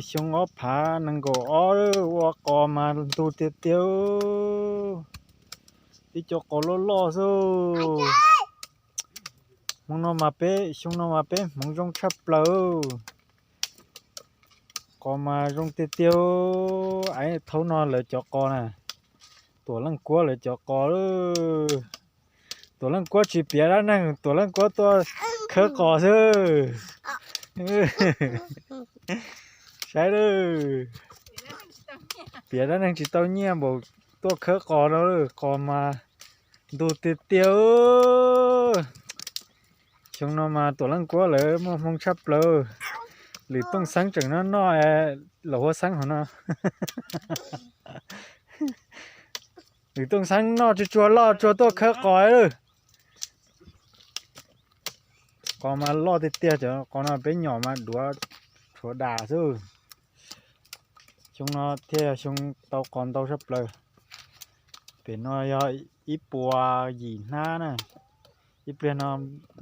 Xyoo ob phav nees nkaum ob ua qos mas ntug tiag tiag. Ib co qos loj loj xwb. Hmo no mas peb, xyoo no mas peb hmoov zoo tshaj plaws. Qos mas zoo tiag tiag. Aib, thaum no lawv cov qos na, Tuam Leej Kuab lawv cov qos. Tuam Leej Kuab tsis piav dab neeg, Tuam Leej Kuab tuaj khawb qos xwb. Saib lawm, piav dab neeg tsis tau nyiaj npaum tuaj khawb qos no, qos mas ntug tiag tiag. Xyoo no mas Tuam Leej Kuab lawv muaj hmoo tshaj plaws. Lwm Tooj Xeeb tseem noj noj, Laus Huab Xeeb hov no. Lwm Tooj Xeeb noj tsuag tsuag loj tsuag tuaj khawb qos. Qos mas loj tiag tiag, cov qos no peb nyom mas duav tshuav das xwb. Xyoo no thiaj yog xyoo tau qos ntau tshaj plaws. Pem no yog ib puas yim hnab na, ib pliag no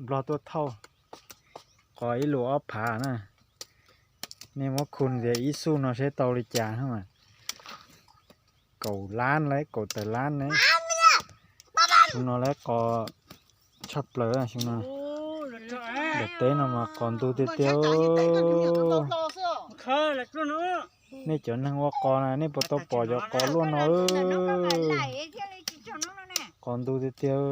Nplog tuaj thauj. Qos ib lus ob phav na. Nej muab khu ntxiv ib xuj no seb tau li cas mas. Kaum lab lawm, kaum tawm lab ne. Xyoo no lawv qos tshaj plaws xyoo no. Daim teb no mas qos ntug tiag tiag. Nej cov neeg ua qos na, nej puas tau pom cov qos luaj no? Qos ntug tiag tiag.